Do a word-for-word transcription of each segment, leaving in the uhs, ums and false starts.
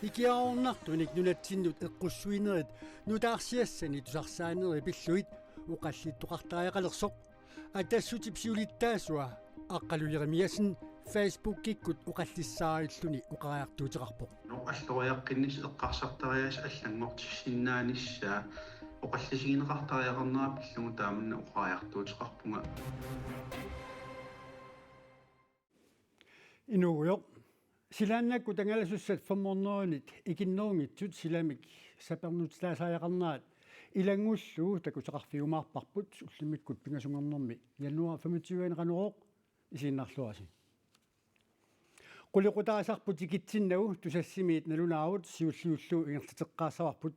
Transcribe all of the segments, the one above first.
Ikiaroornartunik nunatsinnut eqqussuinerit nutaarsiassani tusarsaanerit pillugit oqallittoqartariaqalersoq Atassutip siulittaasua Aqqalu Jeremiassen Facebookikkut oqallissaarilluni oqariartuuteqarpoq. Noq alloriaqqinnissaq eqqarsartariaaseq allanngortissinnaanissaa oqallisigineqartariaqarnera pillugu taamanna oqariartuuteqarpunga. Inuugujoq. Silaannakkut angalasussat fem hundredenit ikinnerunngitsut silamik sapernutsitaasariaqarnerat ilanngullugu takusaqarfigiumaarparput ullumikkut pingasunngornermi januar femogtyve-ani Qanorooq isiginnaarluarisi. Qulequtaasarput tikitsinnagu Tusassimiit nalunaarut siulliullugu ingerlateqqaassavarput.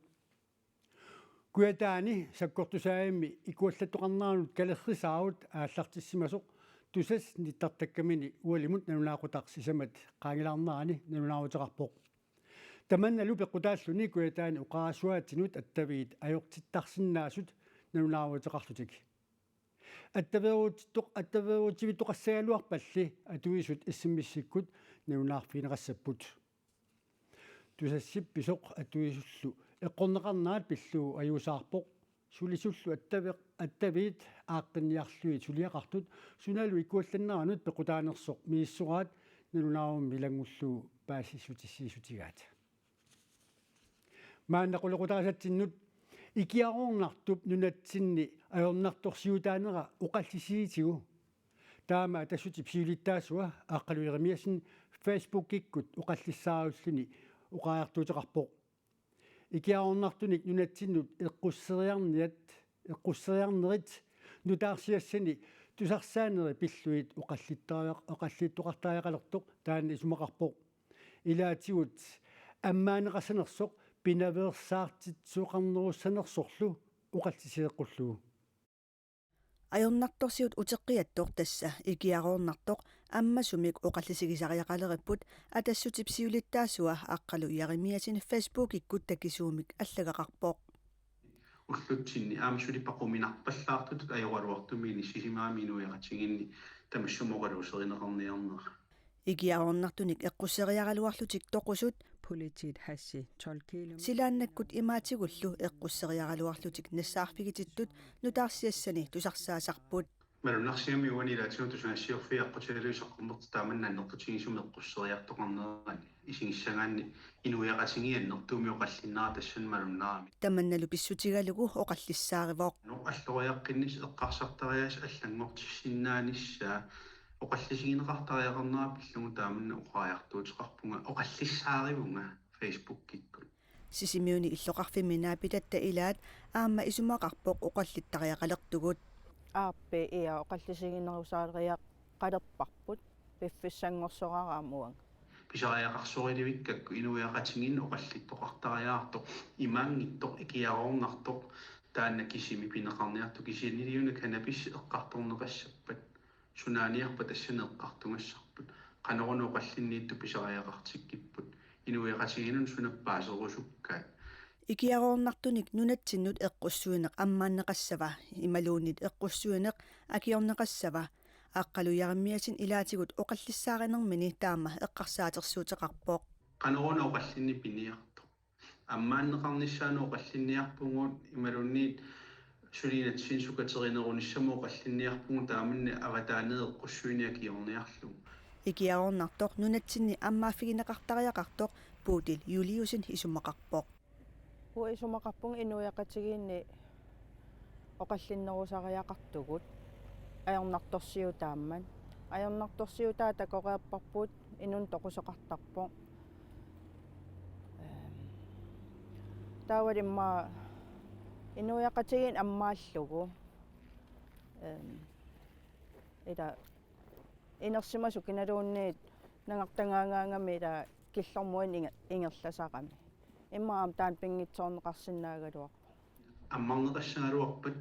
Kujataani sakkortusaavimmi ikuallattoqarneranut kalerrisaarut aallartissimasoq Tusass nittartakkamini ualimut nalunaaqutaq sisamat qaangilaarnerani nalunaaruteqarpoq. Tamannalu peqqutaalluni Kujataani oqarasuaatinut attaviit ajortittarsinnaasut nalunaaruteqarlutik. Attaveeruutittoq-, attaveeruutivittoqassagaluarpalli atuisut S M S-ikkut nalunaarfigineqassapput. Tusassip pisoq atuisullu eqqorneqarnerat pillugu ajuusaarpoq. Sulisullu attaveq-, attaviit aaqqinniarlugit suliaqartut sunalu ikuallanneranut peqqutaanersoq misissoraat nalunaarummi ilanngullugu paasissutissiissutigaat. Maanna qulequtaasatsinnut ikiaroornartup nunatsinni ajornartorsiutaanera oqallisigitigu. Taama Atassutip siulittaasua Aqqalu Jeremiassen Facebookikkut oqallissaarilluni oqariartuuteqarpoq. Ikiaroornartunik nunatsinnut eqqusseriarniat, eqqusseriarnerit nutaarsiassani tusarsaanerit pillugit oqallittariaq-, oqallittoqartariaqalertoq taanna isumaqarpoq. Ilaatigut ammaanneqassanersoq pinaveersaartitsisoqarnerussanersorlu oqallisigeqqullugu. Ajornartorsiut uteqqiattoq tassa ikiaroornartoq ammasumik oqallisigisariaqaleripput Atassutip siulittaasua Aqqalu Jeremiassen Facebookikkut takisuumik allagaqarpoq. Ullutsinni aamma suli paquminarpallaartutut ajoraluartumik inissisimagamik inuiaqatigiinni tamassumoqaluuserineqarniarnera. Ikiaroornartunik eqqusseriaraluarlutik toqusut politiit hashi tolv kilo. Silaannakkut imaatigullu eqqusseriaraluarlutik nassaarfigitittut nutaarsiassani tusarsaasarput. Malunnarsiami uani ilaatigut tusagassiorfiit aqqutigalugit saqqummertut taamanna annertutigisumik eqqusseriartoqarnerani isigissagaanni inuiaqatigiit annertuumik oqallinnera tassani malunnarami. Tamannalu pissutigalugu oqallissaarivoq. Noq alloriaqqinnissaq eqqarsartariaaseq allanngortissinnaanissaa oqallisigineqartariaqarnera pillugu taamanna oqariartuuteqarpunga oqallissaarivunga Facebookikkut. Sisimiuni illoqarfimmi naapitatta ilaat aamma isumaqarpoq oqallittariaqalertugut. Aappi ia oqallisiginerusariaqalerparput piffissanngorsoraara aamma uanga. Pisariaqarsorilivikkakku inuiaqatigiinni oqallittoqartariaqartoq imaanngitsoq ikiaroornartoq taanna kisimi pineqarniartoq kisiannili una cannabis eqqartorneqassappat. Sunaaniarpa tassani eqqartugassarput. Qanoruna oqallinniittoq pisariaqartikkipput. Inuiaqatigiinnut suna paaserusukkaat. Ikiaroornartunik nunatsinnut eqqussuineq ammaanneqassava, imaluunniit eqqussuineq akiorneqassava, Aqqalu Jeremiassen ilaatigut oqallissaarinermini taama eqqarsaatersuuteqarpoq. Qanoruna oqallinneq piniartoq. Ammaanneqarnissaanut oqallinniarpugut imaluunniit suli nunatsinni sukaterinerunissamut oqallinniarpugut taamanna avataaniit eqqussuineq akiorniarlugu. Ikiaroornartoq nunatsinni ammaaffigineqartariaqartoq Bodil Juliussen isumaqarpoq. Uanga isumaqarpunga inuiaqatigiinni oqallinnerusariaqartugut ajornartorsiutaammat. Ajornartorsiutaat takoreerparput inunnut toqusoqartarpoq. Ehm, taavalu immaqa inuiaqatigiinni ammaallugu. Ehm, ila inersimasut kinaluunniit nangartagaagaangamik ila killormut inge-, ingerlasarami. Immaqa aamma taanna pinngitsoorneqarsinnaagaluarpoq. Ammarneqassagaluarpat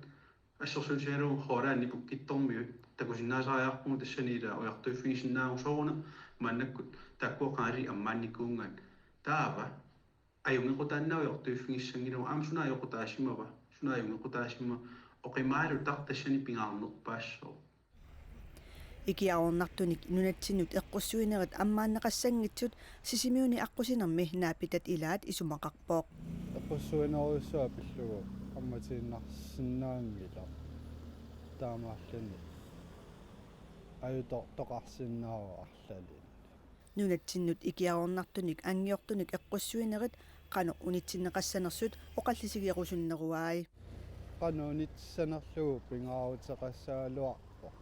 assersuutigalugu Hollandimi pukkittormiut takusinnaasariaqarpugut tassani ila ujartuiffigisinnaavugut sooruna maannakkut taakkua qangali ammaannikuugaat. Taava ajunngikkaannaavoq ujartuiffigissanngilagut aamma suna ajoqutaasimava, suna ajunngikkaannaasimasoq oqimaalutaq tassani pingaarnerpaassooq. Ikiaroornartunik nunatsinnut eqqussuinerit ammaanneqassanngitsut Sisimiuni aqqusinermi naapitat ilaat isumaqarpoq. Eqqussuinerujussuaq pillugu ammatiinnarsinnaanngilaq, taamaalilluni ajutoortoqarsinnaavoq arlalinni. Nunatsinnut ikiaroornartunik angiortunik eqqussuinerit qanoq unitsinneqassanersut oqallisigerusunneruai. Qanoq unitsinneqarnerlugu pingaaruteqassagaluarpoq.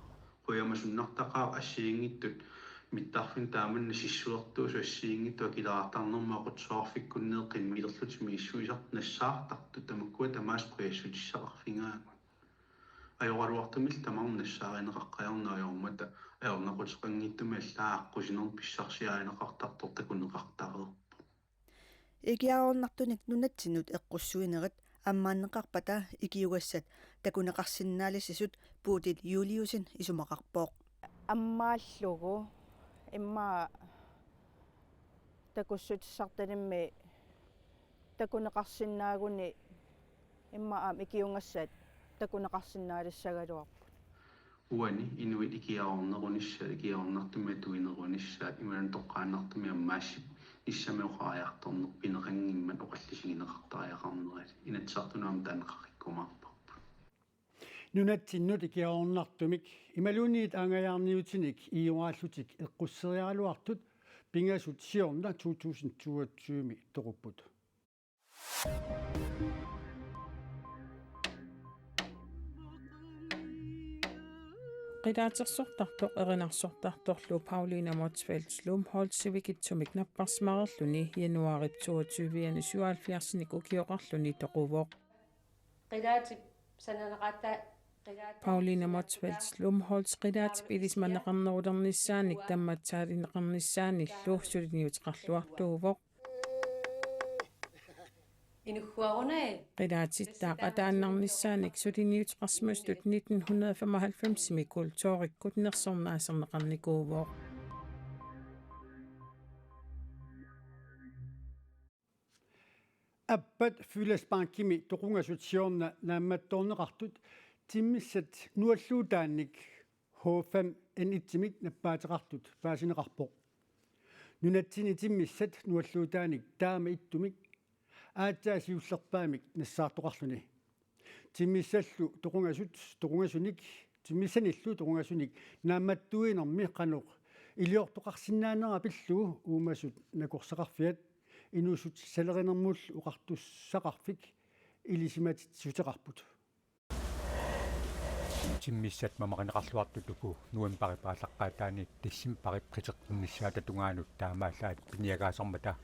Qujamasunnartaqaaq assigiinngitsut mittarfinnut taamanna sissuertuusut assigiinngitsut akileraartarnermut aqutsisoqarfikkunni qimmilerlutik misissuisartut nassaartartut tamakkua tamaasa qujassutissaqarfigaagut. Ajoraluartumillu tamarmik nassaarineqaqqaarneq ajormata ajornaquteqanngitsumik allaat aqqusinermi pissarsiarineqartartoq takuneqartareerpoq. Ikiaroornartunik nunatsinnut eqqussuinerit ammaanneqarpata ikiugassat takuneqarsinnaalissasut Bodil Juliussen isumaqarpoq. Ammaallugu immaqa takussutissartalimmi takuneqarsinnaaguni immaqa aamma ikiugassat takuneqarsinnaalissagaluarput. Uani inuit ikiaroornerunissaat, ikiaroornartumik atuinerunissaat imaluunniit toqqaannartumik ammaassip nissamik oqariartorneq pineqanngimmat oqallisigineqartariaqarnerali Inatsisartunut aamma taaneqaqqikkumaarparput. Nunatsinnut ikiaroornartumik imaluunniit aanngajaarniutinik iioraallutik eqqusseriaraluartut pingasut siorna to tusind toogtyve toqupput. Qilaatersortartoq erinarsortartorlu Pauline Motzfeldt Lumholt sivikitsumik napparsimareerluni januaarip toogtyve-ani syvoghalvfjerds-inik ukioqarluni toquvoq. Qilaatip sananeqarta-, qilaatip Pauline sananeqarta-, Motzfeldt Lumholt qilaatip ilisimaneqarnerulernissaanik tammatsaalineqarnissaanillu suliniuteqarluartuuvoq. Inugguarunai. Qilaatittaaq ataannarnissaanik suliniuteqarsimasutut nitten hundrede femoghalvfems-imi kulturikkut nersornaaserneqarnikuuvoq. Appat Fyllasbankimi toqungasut siorna naammattoorneqartut timmissat nualluutaannik H fem N et-imik nappaateqartut paasineqarpoq. Nunatsinni timmissat nualluutaannik taama ittumik aatsaat siullerpaamik nassaartoqarluni. Timmissallu toqungasut, toqungasunik, timmissanillu toqungasunik naammattuinermi qanoq iliortoqarsinnaanera pillugu uumasut nakorsaqarfiat inuussutissalerinermullu oqartussaqarfik ilisimatitsuteqarput. Timmissat mamarineqarluartut uku novembarip aallaqqaataani decembarip qiteqqunnissaata tungaanut taamaallaat piniagaasarmata.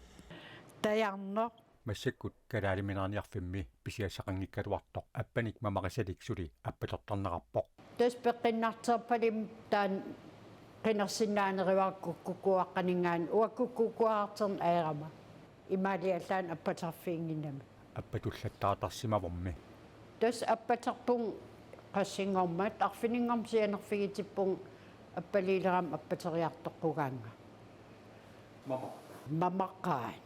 Tajarneq. Massakkut kalaaliminerniarfimmi pisiassaqanngikkaluartoq appanik mamarisalik suli appatortarneqarpoq. Tassa peqqinnarterpalumi taanna qinersinnaaneruara kukkukuaqqaninngaanniit, uanga kukkukuararterneq ajorama. Imaaliallaannaq appaterfiginnginnami. Appatullattaartarsimavummi. Tassa appaterpunga qassinngormat, arfininngormat sianerfigitippunga appaliilerama appateriartoqqugaannga. Mama. Mamaqaat.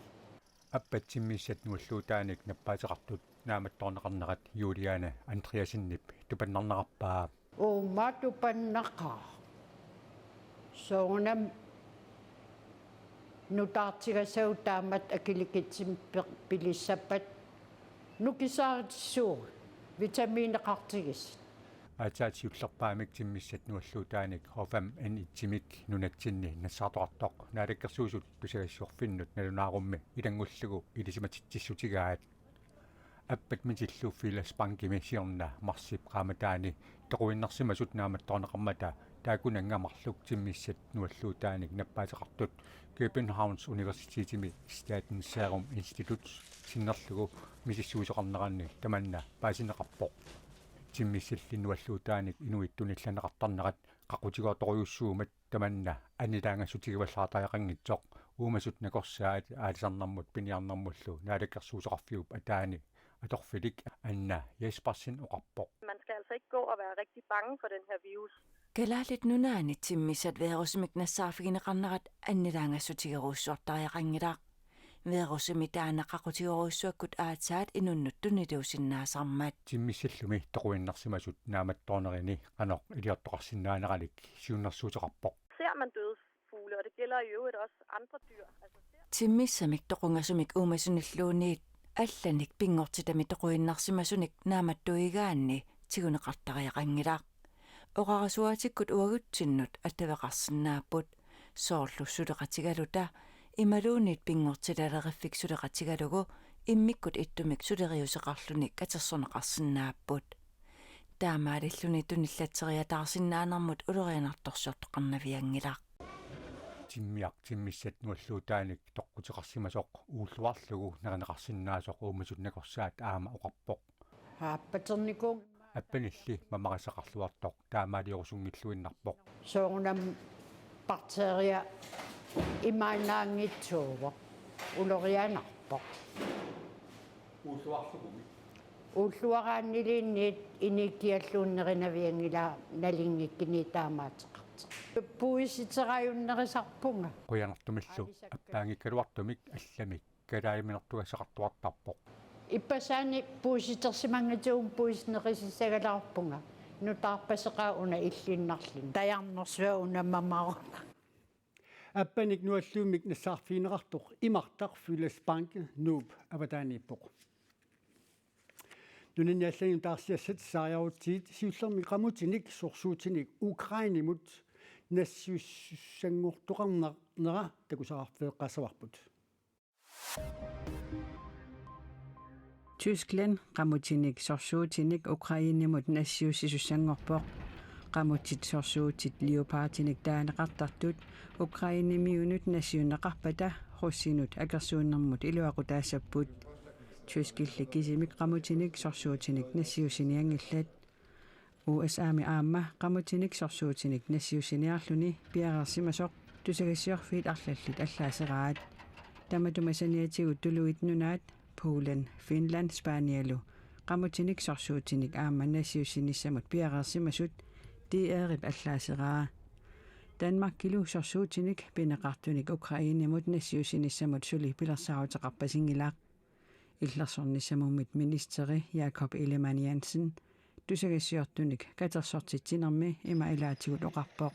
Appat timmissat nualluutaanik nappaateqartut naammattoorneqarnerat Juliane Andreassenip tupannarnerarpaa. Uuma tupannaqaaq. Soorunami nutaartigassavut taamatut akilikitsumik pe-, pilissappat nukisaarutissaagut vitamineqartigisagut. Aatsaat siullerpaamik timmissat nualluutaanik H fem N et-imik nunatsinni nassaartoqartoq Naalakkersuisut tusagassiorfinnut nalunaarummi ilanngullugu ilisimatitsissutigaat. Appat misillu Fyllasbankimi siorna marsip qaammataani toquinnarsimasut naammattoorneqarmata taakkunannga marluk timmissat nualluutaanik nappaateqartut Københavns Universitetimi Statens Serum Institut sinnerlugu misissuisoqarneranni tamanna paasineqarpoq. Timmissalli nualluutaanik inuit tunillanneqartarnerat qaqutigoorutorujussuummat tamanna annilaangassutigivallaartariaqanngitsoq uumasut nakorsaat aalisarnermut piniarnermullu naalakkersuisoqarfiup ataani atorfilik Anna Jespersen oqarpoq. Man skal altså ikke gå og være rigtig bange for den her virus. Kalaallit Nunaanni timmissat virusimik nassaarfigineqarnerat annilaangassutigerujussuartariaqanngilaq. Virusimik taanna qaqutigorujussuakkut aatsaat inunnut tunniusinnaasarmat. Timmissallumi toquinnarsimasut naammattoornerini qanoq iliortoqarsinnaaneralik siunnersuuteqarpoq. Ser man døde fugle, og det gælder i øvrigt også andre dyr. Altså, ser Timmissamik toqungasumik uumasunilluunniit allanik pinngortitami toquinnarsimasunik naammattuigaanni tiguneqartariaqanngilaq. Oqarasuaatikkut uagutsinnut attaveqarsinnaapput, soorlu suleqatigaluta imaluunniit pinngortitaleriffik suleqatigalugu immikkut ittumik suleriuseqarluni katersorneqarsinnaapput. Taamaalilluni tunillatseriataarsinnaanermut ulorianartorsiortoqarnavianngilaq. Timmiaq timmissat nualluutaanik toqquteqarsimasoq uulluarlugu nerineqarsinnaasoq uumasut nakorsaat aamma oqarpoq. Haappaternikuun. Appanilli mamarisaqarluartoq taamaaliorusunngilluinnarpoq. Soorunami bakteria imaannaanngitsuuvoq, ulorianarpoq. Uulluarlugumi? Uulluaraanniliinniit inikkialluunnerinavianngilaa nalingikkini taamaateqartoq. Puisiterajunnerisarpunga. Qujanartumillu appaanngikkaluartumik allamik kalaaliminartugassaqartuartarpoq. Ippassaani puisitersimanngitsuun puisineqisissagalaarpunga. Nutaarpaseqaaq una illinnarluni. Tajarnersuaq una mamaruna. Appanik nuallummik nassaarfigineqartoq imartaq Fyldes Banke Nuup avataaniippoq. Nunanni allani taarsiassat saariarutsigit siullermik qamutinik sorsuutinik Ukrainemut nassiussanngortoqarnera takusaqarfeeqqaassavarput. Tyskland qamutinik sorsuutinik Ukrainemut nassiussisussanngorpoq. Qamutit sorsuutit Leopardinik taaneqartartut Ukrainemiunut nassiunneqarpata russinut akersuunnermut iluaqutaassapput. Tyskilli kisimik qamutinik sorsuutinik nassiussinianngillat. U S A-mi aamma qamutinik sorsuutinik nassiussiniarluni piareersimasoq tusagassiorfiit arlallit allaaseraat. Tamatuma saniatigut Tuluit Nunaat, Polen, Finland, Spanialu qamutinik sorsuutinik aamma nassiussinissamut piareersimasut D R-ip allaaseraa. Danmarkilu sorsuutinik pineqartunik Ukrainemut nassiussinissamut suli pilersaaruteqarpasinngilaq. Illersornissamummit ministeri Jakob Ellemann-Jensen tusagassiortunik katersortitsinermi ima ilaatigut oqarpoq: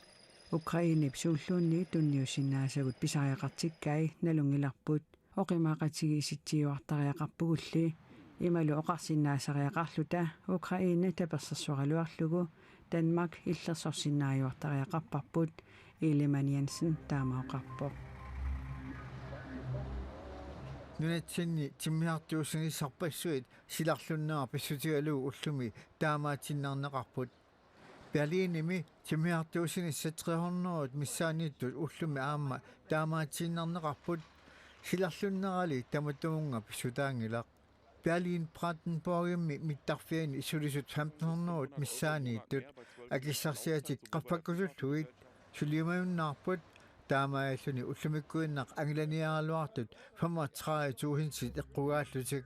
Ukrainep suulluunniit tunniussinnaasagut pisariaqartikkai nalunngilarput. Oqimaaqatigiissitsiuartariaqarpugulli. Imalu oqarsinnaasariaqarluta Ukraine tapersersoraluarlugu Danmark illersorsinnaajuartariaqarparput, Ellemann-Jensen taama oqarpoq. Nunatsinni timmisartuussinissarpassuit silarlunnera pissutigalugu ullumi taamaatiinnarneqarput. Berlinimi timmisartuussinissat tre hundrede missaanniittut ullumi aamma taamaatiinnarneqarput, silarlunnerali tamatumunnga pissutaanngilaq. Berlin-Brandenburgimi mittarfiani sulisut femten hundrede missaanniittut akissarsiatik qaffakkusullugit suliumajunnaarput, taamaalilluni ullumikkuinnaq angalaniaraluartut femogtredive tusindit eqqugaallutik.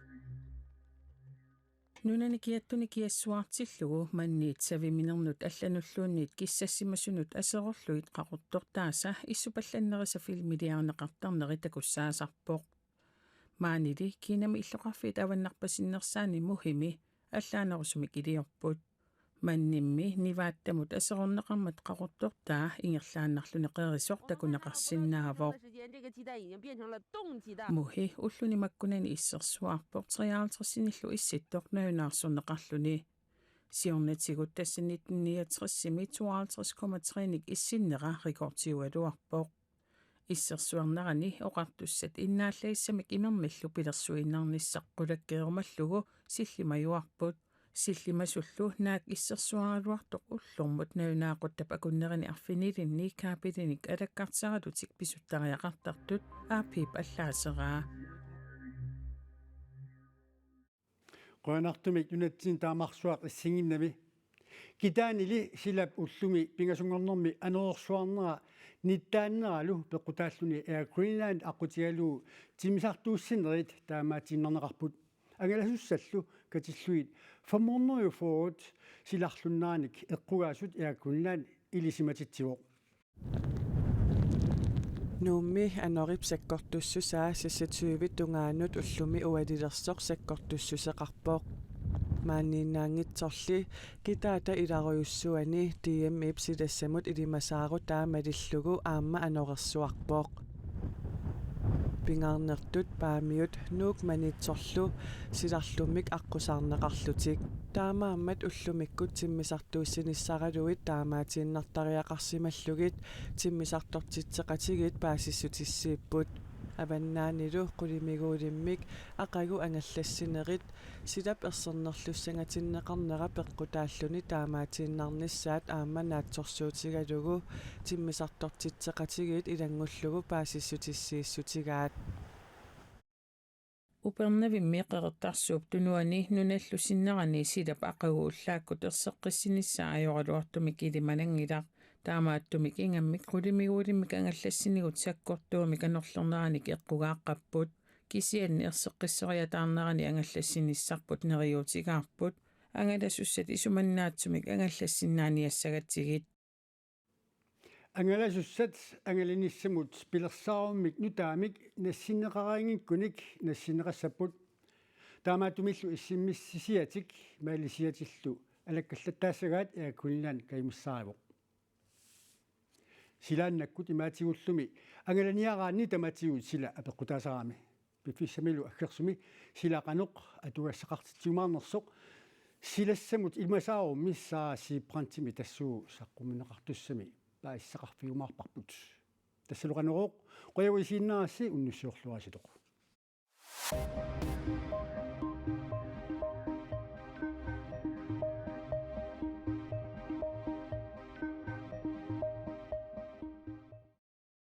Nunani kiattuni kiassuartillugu manniit saviminernut allanulluunniit kissassimasunut aserorlugit qaqortortaasa issupallannerisa filmiliarineqartarneri takussaasarpoq. Maanili Kinami illoqarfiit avannarpasinnersaanni Muhimi allaanerusumik iliorput. Mannimmi nivaattamut aserorneqarmat qaqortortaa ingerlaannarluni qerisoq takuneqarsinnaavoq. Muhi ulluni makkunani issersuarpoq treoghalvtredsinillu issittoq nalunaarsorneqarluni. Siornatigut tassa nitten niogtresimi tooghalvtreds komma tre-nik issinnera rekordiugaluarpoq. Issersuarnerani oqartussat innaallagissamik imermillu pilersuiinnarnissaq qulakkeerumallugu sillimajuarput. Sillimasullu naak issersuaraluartoq ullormut nalunaaquttap akunnerini arfinilinni kabelinik alakkarteralutik pisuttariaqartartut A P-p allaaseraa. Qujanartumik nunatsinni taamarsuaq issinnginnami. Kitaanili silap ullumi pingasunngornermi anorersuarnera nittaanneralu peqqutaalluni Air Greenland aqqutigalugu timmisartuussinerit taamaatiinnarneqarput. Angalasussallu katillugit fem hundrede og fyrre silarlunneranik eqqugaasut Air Greenland ilisimatitsivoq. Nuummi anorip sakkortussusaa seksogtyve tungaanut ullumi ualilersoq sakkortussuseqarpoq. Maaniinnaanngitsorli kitaata ilarujussuani D M-ip silassamut ilimasaarutaa malillugu aamma anorersuarpoq. Pingaarnertut Paamiut Nuuk Maniitsorlu silarlummik aqqusaarneqarlutik. Taamaammat ullumikkut timmisartuussinissaraluit taamaatiinnartariaqarsimallugit timmisartortitseqatigiit paasissutissiipput. Avannaanilu qulimiguulimmik aqagu angallassinerit silap ersernerlussangatinneqarnera peqqutaalluni taamaatiinnarnissaat aamma naatsorsuutigalugu timmisartortitseqatigiit ilanngullugu paasissutissiissutigaat. Upernavimmi Qeqertarsuup Tunuani nunallu sinnerani silap aqagu ullaakkut erseqqissinissaa ajoraluartumik ilimananngilaq. Taamaattumik ingammik qulimiguulimmik angallassinigut sakkortuumik anorlerneranik eqqugaaqqapput. Kisianni erseqqissoriataarnerani angallassinissarput neriuutigaarput. Angalasussat isumannaatsumik angallassinnaaniassagatsigit. Angalasussat angalanissamut pilersaarummik nutaamik nassinneqaraanngikkunik nassinneqassapput. Taamaattumillu S M S-isiatik maalisiatillu alakkallattaassagaat Air Greenland kajumissaarivoq. Silaannakkut imaatigullu angalaniaraanni tamatigut sila apeqqutaasarami. Piffissamilu aggersumi sila qanoq atugassaqartitsiumaarnersoq silassamut ilimasaarummi Sara Siebbrandtimit tassuugu saqqummiunneqartussami paasisaqarfigiumaarparput. Tassalu Qanorooq, qujanaq isiginnaarassi, unnussiorluarisi.